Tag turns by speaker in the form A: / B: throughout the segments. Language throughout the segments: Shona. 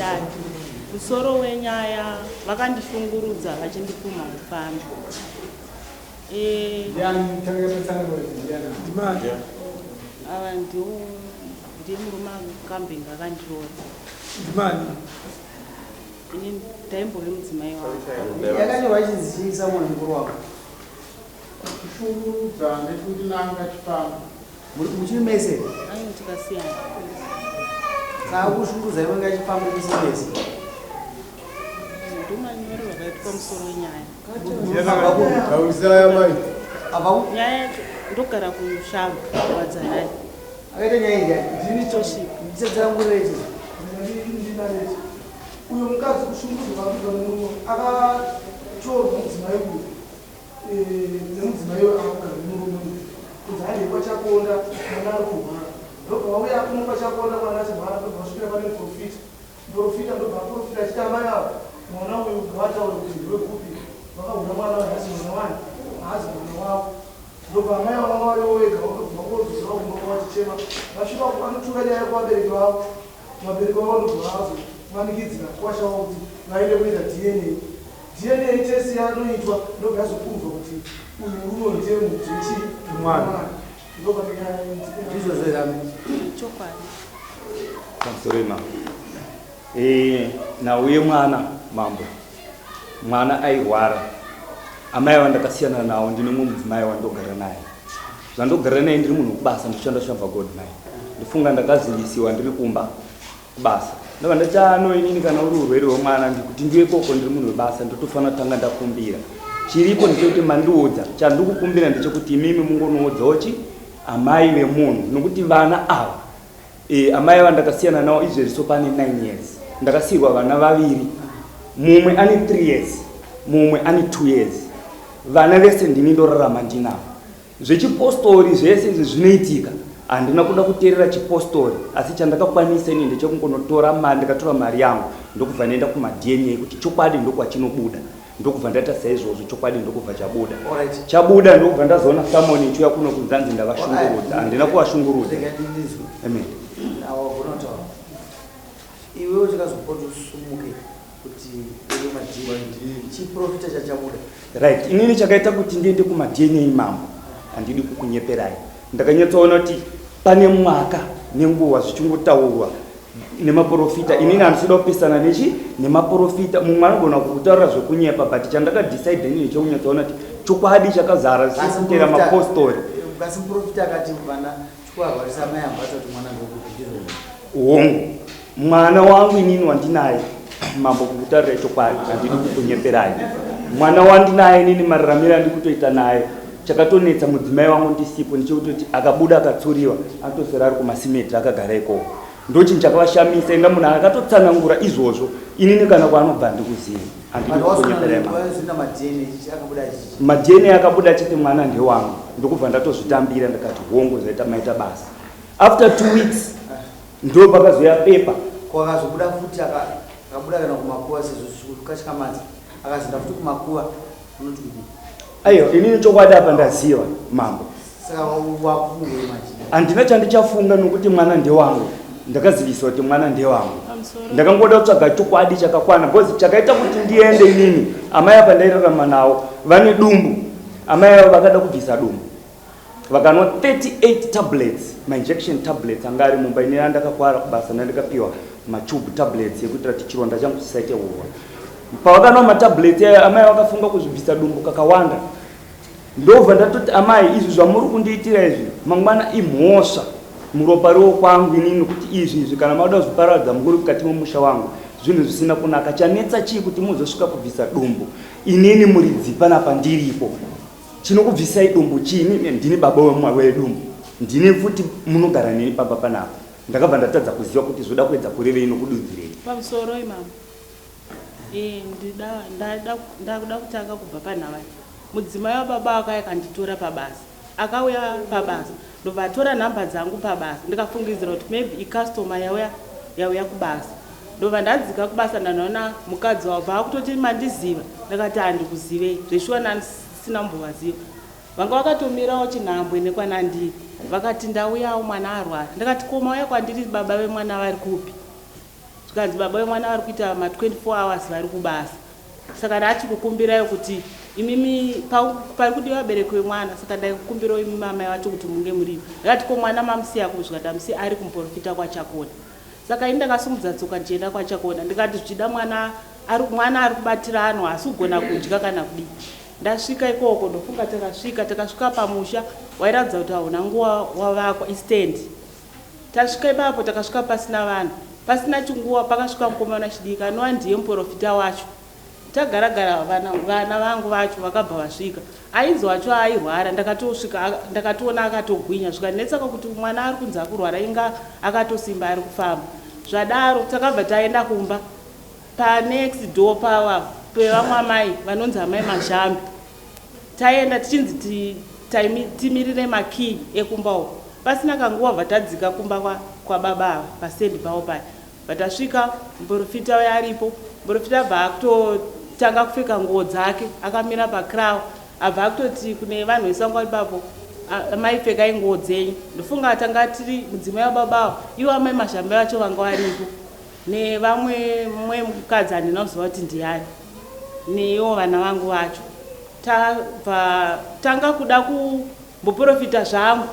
A: Nedare. Musoro wenyaya vakandishungurudza vachindipumha upfambi. Eh, ava ndiwo ndiye murume akambenge akandiroora.
B: Ndimani?
A: Ini ndaimbove mudzimai wangu.
C: Yakanyorwa ichinzi chii Samuel mukuru wako?
B: Kushungurudza nekundinanga chipambi.
C: Muchiri mese?
A: Ayo tikasiyana.
C: Saka kushungurudza iwe ngachipambi mese mese.
A: Ndomanyoro vakaitwa musoro wenyaya.
B: Tausaya mai.
A: Nyaya yacho ndogara kushamba wadzanai.
C: Akaita nyaya iyi ndiani?
A: Ndini Toship.
C: Ndisadzangureti.
B: Ndinareti. Uyo mukadzi kushungurudzwa kwakuitwa nemurume akatorwa mudzimai uyu eh, nemudzimai uyu akagara nemurume uyu kunzi handei kwachakonda mwana ari kurwara ndobva vauya kuno kwachakonda mwana achirwara ndobva vasvikira pane muprofita muprofita ndobva aprofita achiti amai ava mwana uyu ngavataure kuti ndiwe kupi vakahura mwana uyu haazi mwana wani haazi mwana wavo ndobva amai ava vanga varivo vega vakabva vangodzosera kumba kwavachichema vasvika vanotura nyaya kuvabereki vavo Vabereki vavo vanobva vazomanikidzira kwasha wavo kuti vaende kunoita DNA. DNA test yanoitwa ndobva yazopruvha kuti uyu murume uyu ndiye mudzi wechii
C: Mwana.
B: Ndopane
C: Ndizvozvo here amai?
A: Chokwadi.
D: Pamusoro imambo. Eh, nhau yemwana mambo. Mwana airwara. Amai vandakasiyana nawo ndine mumwe mudzimai wandogara naye. Zvandogara naye ndiri munhu wekubasa ndikushanda Shamva Gold Mine. Ndifunga ndakazivisiwa ndiri kumba kubasa. Ndobva ndati ano inini kana uri urwere hwemwana ndikuti ndiwe koko ndiri munhu webasa ndotofanira kutanga ndakumbira. Chiripo ndechekuti mandiudza chandikukumbira ndechekuti imimi mungonoudzawo chi amai vemunhu nokuti vana ava E, amai ava ndakasiyana navo izvezvi so pane 9 years ndakasiirwa vana vaviri mumwe ane 3 years mumwe ane 2 years vana vese ndini ndorarama ndinavo zvechipostori zvese izvi zvinoitika handina kuda kuteerera chipostori asi chandakakwanisa ini ndechekungonotora mari ndikatora mari yangu ndokubva ndaenda kumadna kuti chokwadi ndokwachinobuda ndokubva ndaita saizvozvo chokwadi ndokubva chabuda chabuda ndokubva ndazoona samoni ichiuya kuno kunzanzi ndavashungurudza handina kuvashungurudza amen
C: iwewe chakazopota usumuke kuti uye madna chiprofita chachabuda
D: right inini chakaita kuti ndiende kumadna mambo handidi kukunyeperai ndakanyatsoona kuti pane mwaka nenguva zvichingotaurwa nemaporofita inini handisida kupesana nechi nemaporofita mumwe anogona kukutaurira zvekunyepa but chandakadecide inini chekunyatsoona kuti chokwadi chakazara sikutera mapostori
C: asi muprofita akati vana chikuvarwarisa mai ambatsa kuti mwana ndokupi
D: hongu mwana wangu inini wandinaye mambo kukutaurira chokwadi handidi kukunyeperai mwana wandinaye inini mararamiro andikutoita naye chakatonetsa mudzimai wangu ndisipo ndechekutoti akabuda akatsuriwa anotoswera ari kumasimetri akagara ikoko ndochinhu chakavashamisa inga munhu akatotsanangura izvozvo inini kana kwaanobva handikuzivi handidi kukunyeperai madna akabuda achiti mwana ndewangu ndokubva ndatozvitambira ndikati hongu zvaita maita basa after two weeks ndo pakazouya pepa
C: kwakazobuda futi akabuda kana kumakuva sezvo zvikukatyamadza akazoenda futi kumakuva unoti kudii
D: aiwa inini chokwadi apa ndaziva mambo
C: saka wakufungei manje
D: handina chandichafunga nokuti mwana ndewangu ndakaziviswa kuti mwana ndewangu ndakangoda kutsvaga chokwadi chakakwana because chakaita kuti ndiende inini amai apa ndairarama navo vane dumbu amai avo vakada kubvisa dumbu vakanwa 38 tablets mainjection tablets anga ari mumba ini andakakwara kubasa ndandikapiwa matube tablets ekuitira kuti chironda changu chisaite urwa pavakanwa matablets ayo amai vakafunga kuzvibvisa dumbu kakawanda ndobva ndatoti amai izvi zvamuri kundiitira izvi mangwana imhosva muropa riwo kwangu inini nokuti izvi izvi kana mauda kuzviparadza muri mukati memusha wangu zvinhu zvisina kunaka chanetsa chii kuti muzosvika kubvisa dumbu inini muridzi panapa ndiripo Chinokubvisai dumbu chii inini ndini baba wedumbu ndini futi munogara neni pamba panapa ndakabva ndatadza kuziva kuti zvoda kuedza kurevei nokududzirei.
A: Pamusoroi mama. Eh, ndida ndada ndakuda kutanga kubva panhava. Mudzimai wababa akauya akanditora pabasa. Akauya pabasa ndobva atora nhamba dzangu pabasa ndikafungidzira kuti maybe icustomer yauya yauya kubasa. Ndobva ndadzika kubasa ndanoona mukadzi wabva akutoti mandiziva ndakati handikuzivei zveshuwa ndisina kumbovaziva vanga vakatomirawo chinhambwe nekwanandiri vakati ndauyawo mwana arwara ndikati ko mauya kwandiri baba vemwana vari kupi Zvikanzi baba vemwana vari kuita ma 24 hours vari kubasa. Saka ndati kukumbirayo kuti imimi pari kudiwa vabereki vemwana saka ndaikukumbirawo imimi amai vacho kuti munge muripo. Ndakati ko mwana mamusiya kupi zvikati ndamusiya ari kumuporofita kwaChakona. Saka ini ndakasumudza tsoka ndichienda kwaChakona ndikati zvichida mwana ari mwana ari kubatiranwa haasi kugona kudya kana kudii. Ndasvika ikoko ndofunga takasvika takasvika pamusha wairatidza kuti hauna nguva wavakwa istand. Tasvika ipapo takasvika pasina vanhu. Pasina chinguva pakasvika mukomana wechidiki anova ndiye muporofita wacho. Tagara gara vana, vana vangu vacho vakabva vasvika. Ainzi wacho airwara ndakatosvika ndakatoona akatogwinya zvikandinetsaka kuti mwana ari kunzi akurwara inga akatosimba ari kufamba. Zvadaro takabva taenda kumba panext door pava pevamwe amai vanonzi amai Mazhambi. Taenda tichinzi timirire makey ekumba uko. Pasina kanguva bva tadzika kumba kwababa ava pastand pavo paya. Bva tasvika muporofita uya aripo. Muporofita abva akutotanga kupfeka nguo dzake akamira pacrow. Abva akutoti kune vanhu vese vanga vari ipapo, amai pfekai nguo dzenyu. Ndofunga tanga tiri mudzimai wababa ava, ivo amai Mazhambe vacho vanga varipo. Nevamwe mumwe mukadzi handina kuziva kuti ndiyani. Neivo vana vangu vacho. Tabva tanga kuda kumboporofita zvangu.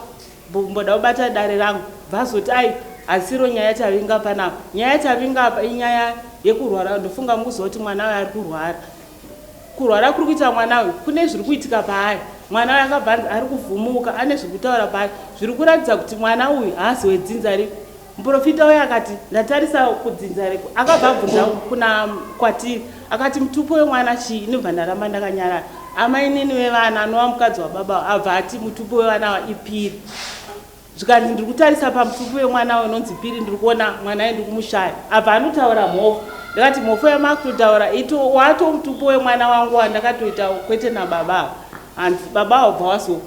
A: Mboda kubata dare rangu bvazoti ai hasiro nyaya yatavinga panapa. Nyaya yatavinga apa inyaya yekurwara ndofunga mukuziva kuti mwana uyu ari kurwara. Kurwara kuri kuita mwana uyu kune zviri kuitika paari. Mwana uyu akabva anzi ari kuvhumuka ane zviri kutaura paari zviri kuratidza kuti mwana uyu haasi wedzinza ripi. Muprofita uya akati ndatarisa kudzinza reku akabva abvunza kuna kwatiri akati mutupo wemwana chii inobva ndaramba ndakanyarara amainini vevana anova mukadzi wababa abva ati mutupo wevana ava ipiri zvikanzi ndiri kutarisa pamutupo wemwana uyu unonzi piri ndiri kuona mwana uyu ndiri kumushaya abva anotaura mhofu ndakati mhofu yamakutotaura ito wato mutupo wemwana wangu wandakatoita kwete nababa ava hanzi baba avo bva wazo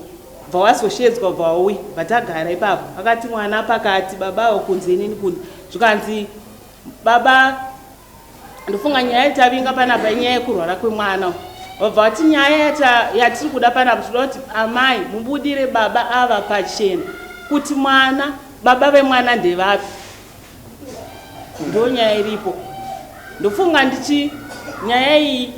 A: Bva wazoshedzwa bva wauya bva tagara ipapo akati mwana pakati baba avo kunze inini kunze zvikanzi baba ndofunga nyaya yatavinga panapa inyaya yekurwara kwemwana vabva vati nyaya yatiri kuda panapa tinoda kuti amai mubudire baba ava pachena kuti mwana baba vemwana ndevapi ndonyaya iripo ndofunga ndichi nyaya iyi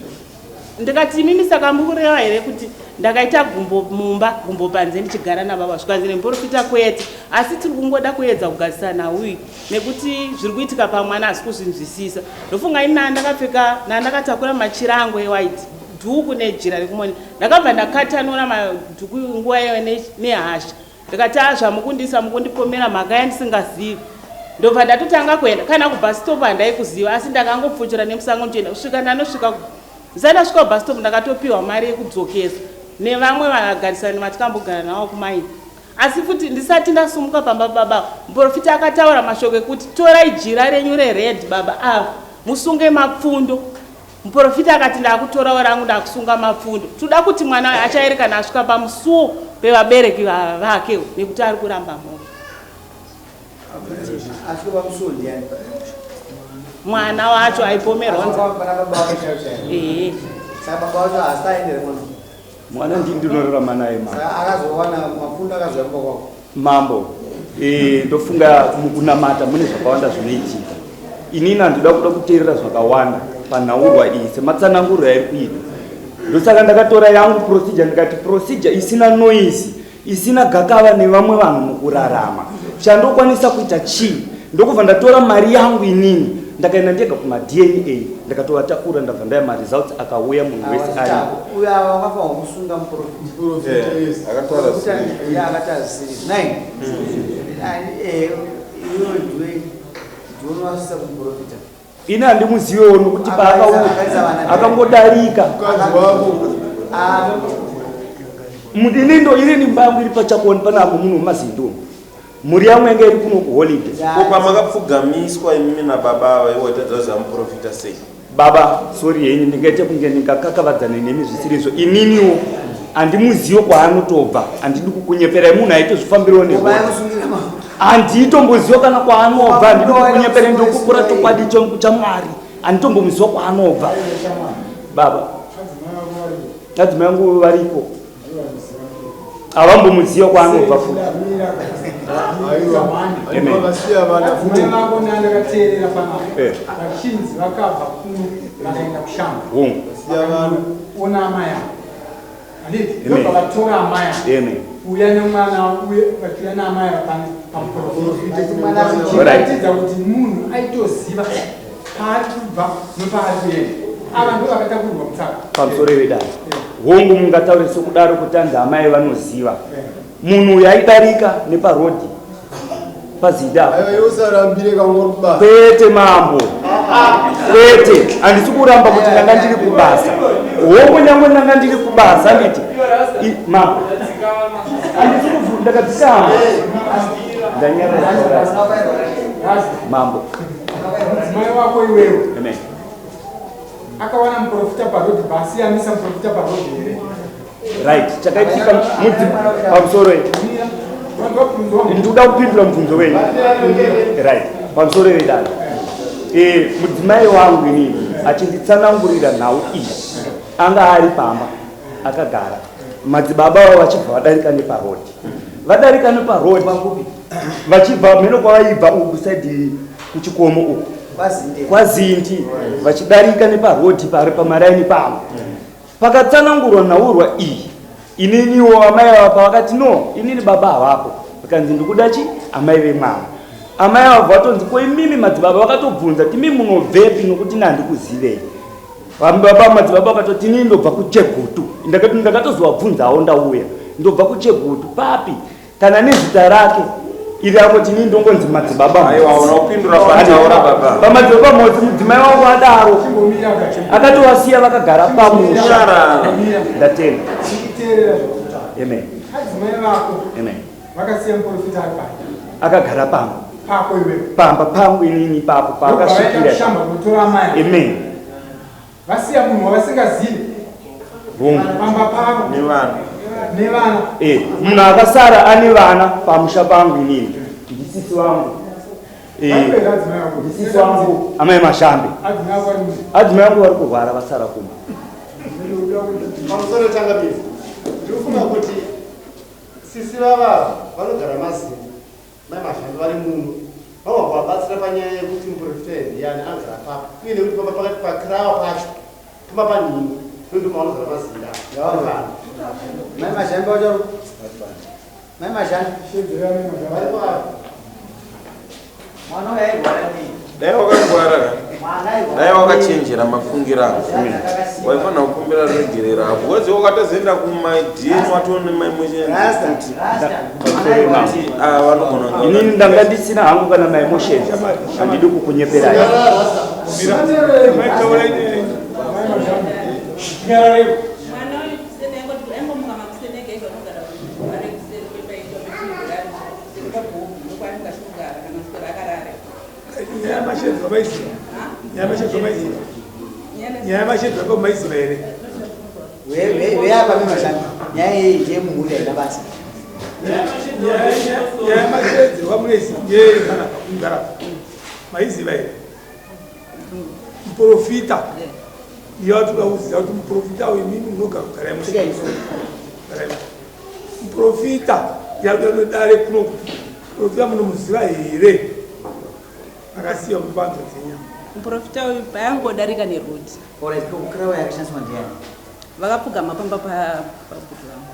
A: ndikati imimi saka mukureva here kuti ndakaita gumbo mumba gumbo panze ndichigara nababa zvikanzi nemuprofita kwete asi tiri kungoda kuedza kugadzisa nhau iyi nekuti zviri kuitika pamwana asi kuzvinzwisisa ndofunga ini nandakapfeka nandakatakura machira angu ewhite dhuku nejira rekumoni ndakabva ndakatanura madhuku nguva iyoyo nehasha Ndikati ah zvamukundisa mukundipomera mhaka yandisingazivi. Ndobva ndatotanga kuenda kana kubus stop handaikuziva asi ndakangopfuchura nemusango ndichienda kusvika ndanosvika ndisati ndasvika kubus stop ndakatopiwa mari yekudzokesa nevamwe vagarisani vatikambogara navo kumaini asi futi ndisati ndasumuka pamba baba muprofita akataura mashoko ekuti torai jira renyu rered baba ava musunge mapfundo Muporofita akati ndakutorawo rangu ndakusunga mapfundo. Toda kuti mwana uyu achaerekana asvika pamusuwo pevabereki vake nekuti ari kuramba mhosva.
C: Asvika pamusuwo ndiani?
A: Mwana wacho aipomerwa.
C: Ehe. Saka baba wacho haasaendere mwana.
D: Mwana ndini ndinorarama naye mambo.
C: Saka akazowana mapfundo akazouya kumba kwako.
D: Mambo, eh, ndofunga mukunamata mune zvakawanda zvinoitika. Inini handida kuda kuteerera zvakawanda panhaurwa iyi sematsananguro yairi kuita. Ndosaka ndakatora yangu procedure ndikati procedure isina noise isina gakava nevamwe vanhu mukurarama chandokwanisa kuita chii ndokubva ndatora mari yangu inini ndakaenda ndega kumaDNA ndakatovatakura ndabva ndaya maresults akauya munhu wese aripo
C: uyo ava wakafanirwa kusunga muprofita akataura zvisiri nine iwe ndiwe ndiwe kumuprofita
D: Ini handimuzivewo nokuti paakauya akangodarika. Ini ndo ini imba yangu iri pachakoni panapa muno mumazindo. Mhuri yangu yanga iri kuno kuholiday.
E: Ko pamakapfugamiswa imimi nababa ava iwe waitadza kuziva muprofita sei?
D: Baba, sorry henyu ndingaite kunge ndingakakavadzana nemi zvisiri izvo. Ininiwo handimuzive kwaanotobva, handidi kukunyeperai munhu aitozvifambirawo nerwendo. Handitomboziva kana kwaanobva, handidi kukunyeperai ndokukura chokwadi chaMwari. Handitombomuziva kwaanobva. Baba, adzimai angu variko. Havambomuziva kwaanobva futi.
F: Vadzimai vako nandakateerera panapa eh. vachinzi vakabva kuno vakaenda kushamba ona amai avo handiti ndobva vatora amai avo uya nemwana uye vachiuya naamai avo pamuprofita kuti munhu aitoziva paari kubva nepaari kuenda ava ndo vakatakurwa mutsaka
D: pamusoro vedare hongu mungataure sokudaro kuti anzi amai vanoziva eh. Munhu uyu aidarika neparodhi pazida kwete mambo kwete handisi kuramba kuti ndanga ndiri kubasa hongu nyange ndanga ndiri kubasa handiti mambo handisi kuvu ndakadzikama ndanyarara mambo
F: mudzimai wako iwewe amen akawana muprofita parodhi basi amisa muprofita parodhi here
D: Right, chakaitika mudzi pamusoro ndikuda kupindura mubvunzo wenyu. Right, pamusoro vedare. Eh, mudzimai wangu inini achinditsanangurira nhau iyi anga ari pamba akagara madzibaba vavo vachibva vadarika neparodi vadarika neparodi vachibva mheno kwavaibva uku saidi kuchikomo uku kwazindi vachidarika neparodi pari pamaraini pamwe Pakatsanangurwa nhaurwa iyi, ininiwo amai ava pavakati no, inini baba havapo, vakanzi ndikuda chi amai vemwana. Amai ava vatonzi ko imimi madzibaba vakatobvunza kuti imi munobvepi nokuti ini handikuzivei. Baba madzibaba vakatoti inini ndobva kuChegutu. Ndakati ndakatozovabvunzawo ndauya. Ndobva kuChegutu papi? Kana nezita rake iri angoti inini ndongonzi madzibaba
E: Aiwa, unopindura pataura baba.
D: Pamadzibaba motsi mudzimai wangu adaro akatovasiya vakagara pamusha. Ndatenda. Amen.
F: Adzimai vako.
D: Amen.
F: Vakasiya muprofita ari pai.
D: Akagara pamba.
F: Pako iwewe.
D: Pamba pangu inini ipapo paakasvikira.
F: Kushamba kunotora amai.
D: Amen.
F: Vasiya munhu wavasingazivi pamba pavo
E: nevana
F: nevana.
D: Eh, munhu akasara ane vana pamusha pangu inini ndisisi wangu eh, ndisisi wangu amai Mashambe adzimai vangu vari kurwara vasara kumba.
G: Pamusoro changamire, ndinofunga kuti sisi vavava vanogara Mazimba Mai Mazhambi vari muno vabva kuvabatsira panyaya yekuti muporofita ndiyani anogara papi uye nekuti pamba pakati pakirawa pacho pamba panhingi ndondo mavanogara mazinda vari
C: Mai Mazhambi vacho Mai Mazhambi
G: varipo ava.
C: Mwana uyu airwara nei?
E: Dai wakangwara
C: Mwana airwara.
E: Dai wakachenjera mafungiro ako waifanira kukumbira ruregerero apo wezi wakatozoenda kumadn watone
C: Rasta,
E: maemotions
C: Rasta. Mwana airwara.
E: kuti ah, vanogona kunge
D: Inini ndanga ndisina hangu kana maemotions handidi kukunyeperai.
A: Mwana uyu kuseni aingoti aingomuka makuseni ega ega unogara ari kuseri kwemba yedu amechingurari kuseri kwabhobho ndokwaanenge achigara kana kuswera akarara.
B: Nyaya yamashedzi vamaiziva? Nyaya yamashedzi vamaiziva? Nyaya yamashedzi vamaiziva here?
C: Veyapa memashanga nyaya iyi ndeyemumhuri haina basa.
B: Nyaya yamashedzi vamunoiziva ndeyei kana kugara maiziva here? Muprofita iyo atoda kuziva kuti muprofita uyu mimi munogara kugarai mugarai muprofita yakuda dare kuno muprofita munomuziva here akasiya mubanzo dzenyama
A: Muprofita uyu paangodarika nerodi
C: Alright, ko kukirawa yakashandiswa ndiani?
A: Vakapfugama pamba pabhuti vangu.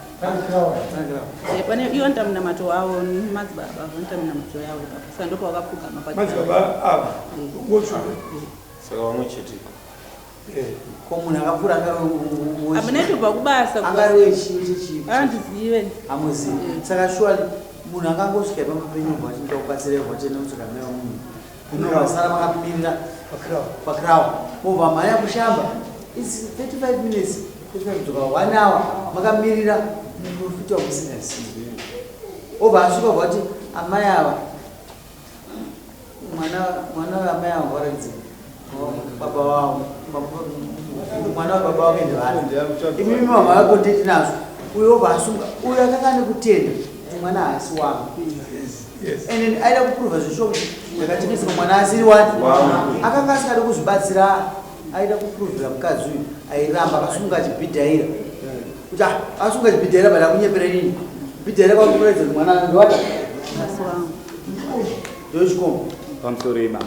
A: Eh, pane iwo nita munamato wavo madzibaba vanoita munamato yavo ipapo saka ndopavakapfugama pa
B: madzibaba ava ngotsva
E: saka vamwe chete
C: Ko munhu akapfuura angari
A: Hamuna itobva kubasa
C: angari wechichi
A: handizive
C: hamuzivi. Saka surely munhu akangosvika pamba penyu vachida kubatsira vachenda kutsvaka mai wemunhu. Munovasara makamirira pakirawa. Mobva mhanya kushamba. It's 35 minutes. 35 kudzoka 1 hour makamirira muprofita wamusingazivi. Obva asvika obva ati amai ava mwana mwana wamai ava varatidze baba wavo mwana wababa wake ndevana imimi mama vako ndetinazvo uyo obva asunga uyo akanga ane kutenda kuti mwana haasi wangu and then aida kuprova zvisho kuti ndakatengeswa mwana asiri wani akanga asingadi kuzvibatsira aida kuprovera mukadzi uyu airamba akasunga achibhidhaira kuti ah, asunga achibhidhaira but akunyepera inini bhidhaira kwakuratidza kuti mwana ndewati
A: Asi wangu.
C: Ndochikomo.
D: Pamusoro imama.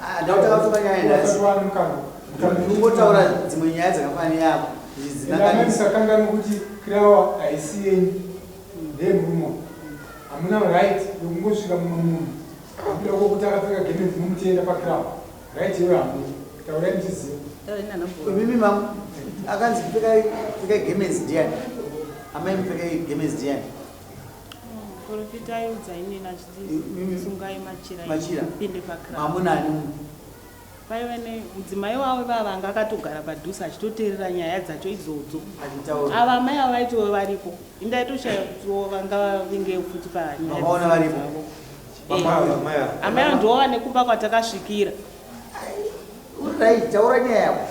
C: Ah, ndautaka kutoka nyaya nhasi. Ndingotaura dzimwe nyaya dzakafanana neyako.
F: Ndidzinanganisakanganwa kuti kirawa haisi yenyu ndeyemurume. Hamuna right yekungosvika mumwe munhu akuda kwokuti akapfeka gemenzi mumutenda pakirawa. Right iyoyo hamuna. Taurai muchiziva.
C: Mimi mam akanzi pfekai pfekai gemenzi ndiani? Amai mupfekai gemenzi ndiani?
A: Profita aiudza inini achiti sungai machira
C: Machira.
A: pinde pakirawa.
C: Mamuna ani mu?
A: Paive nemudzimai wavo ivava anga akatogara padhuze achitoteerera nyaya dzacho idzodzo.
C: Achitaura.
A: Ava amai ava vaitove varipo. Indaitoshaya kutiwo vanga vinge futi panyaya.
C: Makaona varipo?
A: Amai ava ndivo vane kumba kwatakasvikira.
C: Uri right, taura nyaya yako.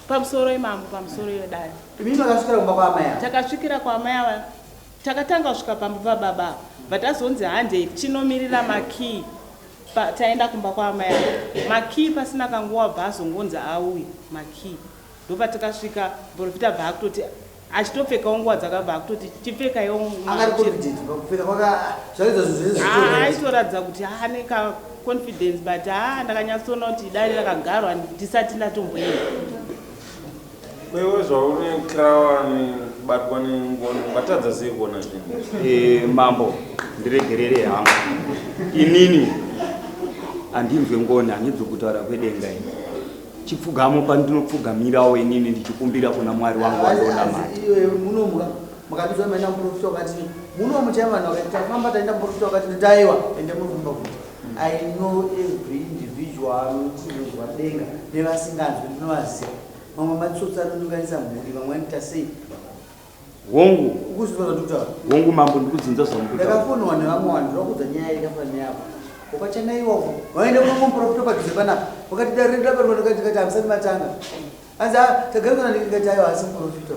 A: Pamusoro imambo, pamusoro yedare.
C: Imi makasvikira kumba kwaamai ava?
A: Takasvikira kwaamai ava. Takatanga kusvika pamba pababa ava. But azonzi handei tinomirira makii. Pa, taenda kumba kwaamai ava. Makii pasina kanguva bva azongonzi auye makii. Ndopatakasvika muprofita bva akutoti achitopfekawo nguva dzakabva akutoti chipfekaiwo
C: Angari confident pakupfeka kwaka zvaita zvinhu zvese
A: Ah,
C: zviri right.
A: aitoratidza kuti ane ka confidence but haa ndakanyatsoona kuti dare rakagarwa ndisati ndatomboenda.
E: Kwewe zvaune krawa nekubatwa nengoni ungatadza sei kuona zvinhu?
D: Eh, mambo ndiregerere hangu inini handinzwe ngoni handinzwe kutaura kwedenga ini chipfugamo pandinopfugamirawo inini ndichikumbira kuna mwari wangu wandonamata
C: Iwe munomuka makatiudza maenda muprofita wakati munomu chaivo vanhu vakati tafamba taenda muprofita wakati ndaiwa ende muri kumba kuti I know every individual anotinzwa denga nevasinganzwi ndinovaziva mamwe matsotsi anonyonganisa mhuri vamwe vanoita sei
D: hongu
C: ukuzvinzwa zvandikutaura
D: hongu mambo ndikudzinza zvamukutaura
C: ndakafonwa nevamwe vanhu ndinokuudza nyaya yakafanana neyako ukachanaiwa uko vaenda kuno muprofita padhuze panapa wakati dare redu rabarwa ndikati hamusati matanga anzi "Ah, tagara kana ndikati aiwa asi muprofita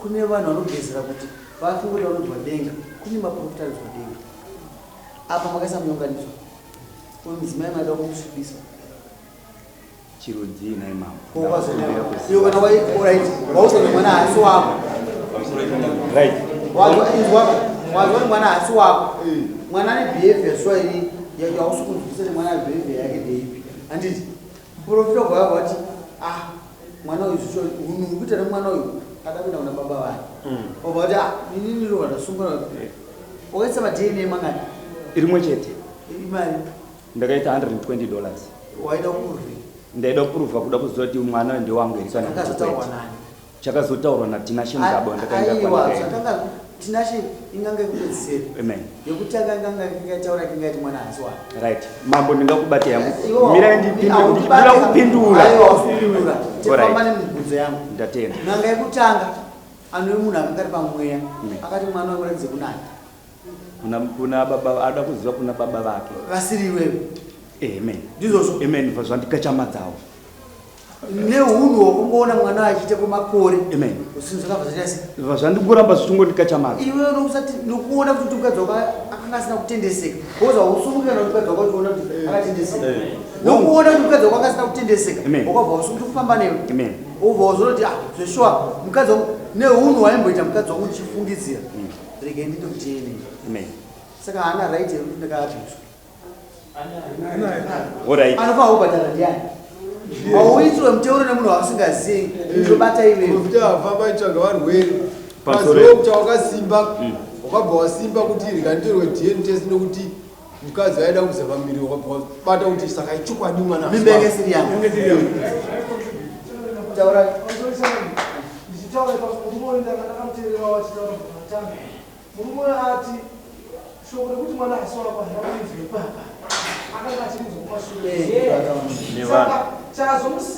C: kune vanhu vanogezera kuti vafunge kuti vanonzwa denga kune maprofita anonzwa denga apa makaisa munyonganiso uyu mudzimai maida kumusvibisa
D: chirudzii nhai mambo
C: iyo kana alright wausaza mwana haasi wako
D: right
C: Wazwa inzwa wazwa kuti mwana haasi wako mwana ane behavior swa iyi yausi kunzwisisa kuti mwana ane behavior yake ndeipi handiti muprofita ubva wabva wati ah mwana uyu zvicho hunhu huri kuita nemwana uyu ada kuenda kuna baba vake wabva wati ah inini ndinobva ndasungwa wakaisa maDNA mangani
D: rimwe chete
C: imari
D: ndakaita 120 dollars
C: waida kuprove
D: ndaida kuprova kuda kuziva kuti mwana ndewangu here kana kuti
C: zvakazotaurwa
D: kwete
C: nani
D: chakazotaurwa naTinashe Mugabo ndakaenda
C: aiwa
D: kwandakaenda
C: zvakanga Tinashe inganga yekupedzisira
D: amen
C: yekutanga inganga ingataura kingaiti mwana haasi wako
D: right mambo ndingakubate yangu
C: Iwo,
D: mirai ndipindure
C: haundibate.
D: ndikuda kupindura
C: Aiwa, usipindura
D: Alright.
C: tifamba nemibvunzo yangu
D: ndatenda
C: n'anga yekutanga anove munhu akanga ari pamweya
D: Amen.
C: akati mwana wemuratidze kunani
D: kuna kuna baba ada kuziva kuna baba vake
C: vasiri iwewe
D: amen
C: ndizvozvo
D: amen bva zvandikachamadzawo
C: neunhu hwakungoona mwana achiita kwemakore
D: amen
C: zvinhu zvakabva zvaita sei
D: bva zvandingoramba zvichingondikachamadza
C: iwewe nokusati nokuona kuti mukadzi wako akanga asina kutendeseka because hausumuki kana mukadzi wako uchiona kuti akatendeseka nokuona kuti mukadzi wako akasina kutendeseka
D: Amen.
C: wakabva usumuti kufamba newe
D: amen
C: ubva wazonoti ah zveshuwa mukadzi wangu neunhu hwaimboita mukadzi wangu ndichifungidzira regai ndinde kuDNA
D: amen
C: saka haana right yekuti ndakaabviswa
D: alright
C: anofanira kubhadhara ndiani hauitirwe muteuro nemunhu wausingazii ndobata iwewe
H: Profita afamba aitsvaga varwere
D: Pamusoro.
H: mazuva okuti wakasimba wakabva wasimba kuti rikanditorwe DNA test nokuti mukadzi aida kuza pamiri wakabva wabata kuti saka ichokwadi mwana
C: mimba yanga isiri yangu taura
B: ndichitaura ipapo murume uyu ndakamuteerera wachitaura matanga murume uyu ati shoko rekuti mwana asi wako haina kuinzwa ipapa akanga achirinzwa kumashure
E: Nevanhu.
B: saka chazomusi